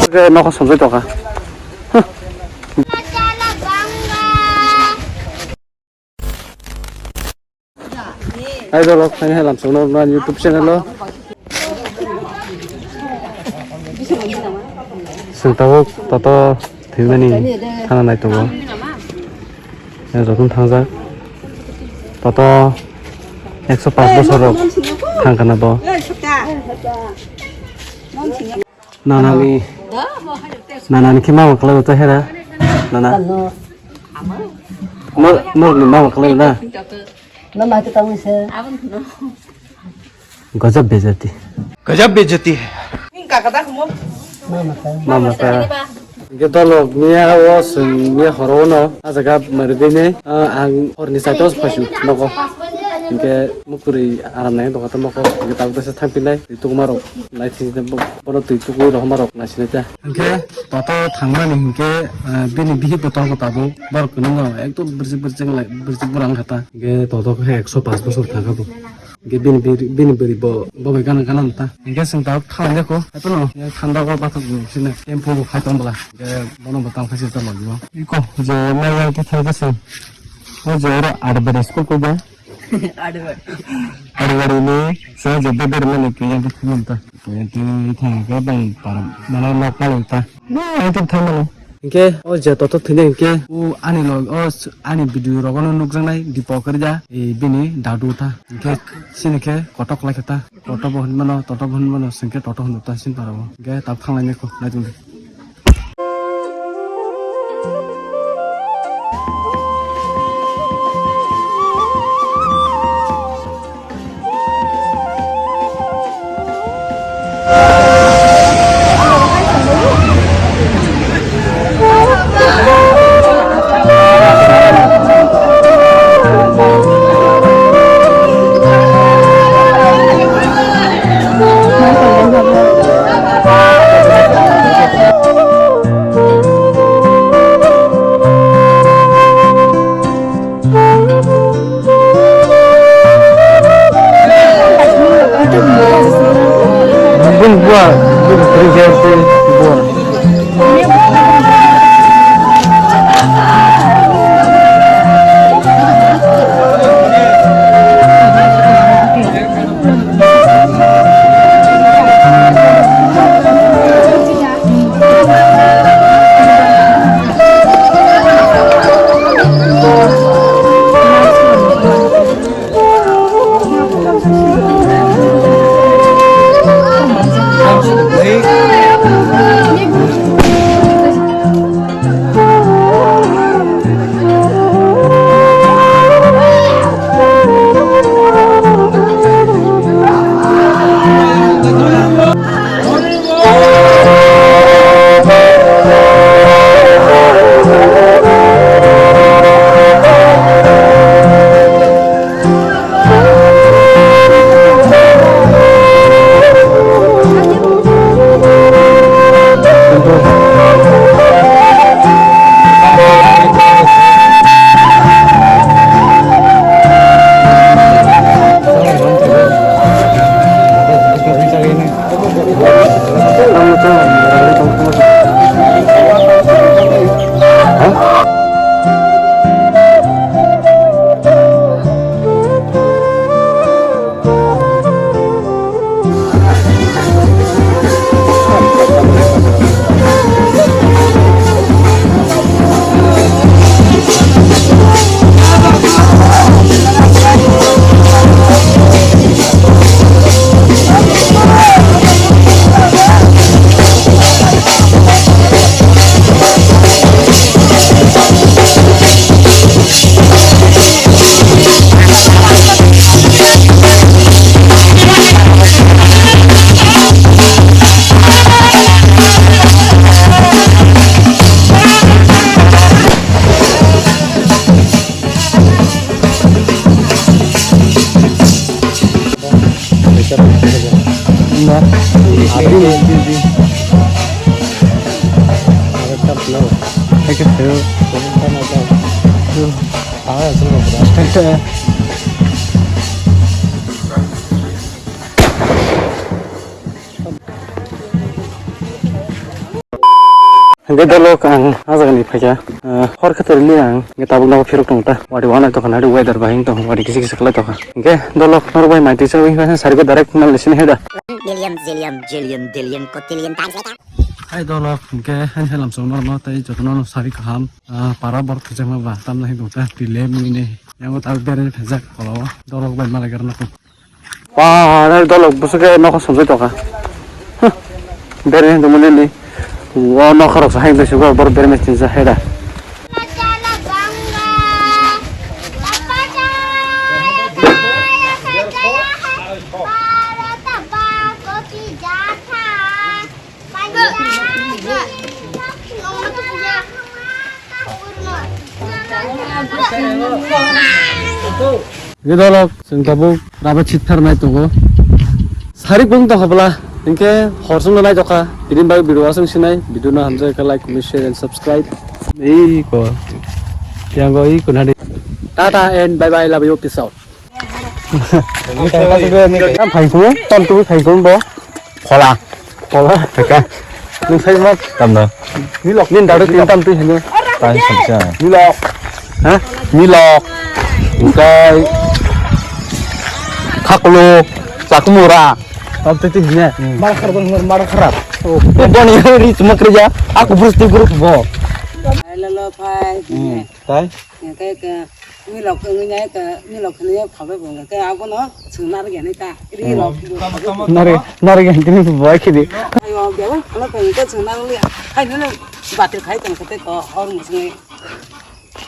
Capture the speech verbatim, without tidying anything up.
Ke nokho somjai tongkha. Hai dolok, hai hai lamsokno nang YouTube channel o. Sengtabuk toto thwimani thana nai tongo. Yang jokhon thangjak. Toto ekso paanch bosor rok thangkha na bo. Nanani, nanani khe mama kwlai ta hera. Nana. Mor, mor ni mama kwlai na. Mama khe tangwi se. Gajab bejati. Gajab bejati hai. Mama ta. Mama ta. Hingke dolok ni a o chwng ni horo no a jaga mari bini, ah, ang hor ni side o phaisu nogo. Hingke mukuri aram nai doga to nogo. Hingke tabuk tesa thang pinai twi tukma rok nai thini bo-, bono twi tukui rohorma rok nai sinai ta. Hingke toto thangmani hingke, ah, bini bihik bo tongo tabuk borok kwbangma ekdom bwrwsik bwrwsik lai bwrwsik bwrang kha ta. Hingke toto khe ekso paanch bosor thang kha bo. Hingke bini biri, bini biri bo, bo bai gana gana ta. Hingke chwng tabuk thang ya ko. Atono, ya thanda ko bathang sini tempo bo khai tong bwla. Hingke bono bo tang khai se tong bwla. Iko, je maya ki thang kasang. O je oro Advent school ko ba. Advent. Advent ni, sa je beder mani ke yang thang ta. Ke tu thang ke bang param. Mana nok palu ta. No, itu thang mana. Hingke o je toto thwinai hingke o ani log, o s-, ani video rogono nukjaknai Dipak Rida, e, bini dadu ta. Hingke sini khe kotok lai khe ta. Toto bo hinmano, toto bo hinmano, singke toto hino ta sin parabo. Hingke tab thanglainai kho, naitung di. Bun bua, bun bua, bun bua. Hingke dolok ang a jaga ni phaikha, ah, hor khe torili ang hingke tabuk nogo phirok tongo ta. Wari wana tokha nari weather bai wng tong wari kisa kisa khlai tokha. Hingke dolok norok bai mai tisa wngkha sari ko direct mal sini heda. Million, zillion, jillion, billion, cotillion times later. Hai dolok hingke han helam song norok no tei jotono no sari kaham, ah, para borok thwijak ma ba tamna hingke ta pile mui ne yango ta bere thwijak kolo dolok bai malai garna ko. Wah, dolok bwswk khe nokha sumsai tongkha. Huh. Bere hinwi mwnwi ni. O nokha rok sa hai bwswk o borok bere machine sa hai da. Bidolok, chwng tabuk raba chithar nai tongo. Sarik bung tokha bwla, hinkhe hor chwngno nai tokha. Bini bagwi video aswk sinai, video no hamjak khe like, comment, share and subscribe. Ei ko. Yang go ei ko nadi. Tata and bye bye, love you, peace out. Tam phai kumo, tam tu phai kumo bo. Khola. Khola. Thaka. Nung sai ma. Tam na. Ni lok ni dadu tin tam tu hino. Tai saksa. Ni lok. Ha? Ni lok. Ukai. Khaklo. Sakmura. Tam tu hino. Mar kharap, mar kharap. Oh. Boni ri chuma kriya. Aku burus tu group bo. Hello, phai. Hmm. Tai? Hingke ke milok wngwi nai ke milok hinwi phalbai bo hingke abono chwng narwk ya nai ta. Ri rok. Nari, nari yang kini buai kini. Ayo, bebak phalak bai hingke chwng narwk ya. Hai nini batir khai tong kete ko hor musngi.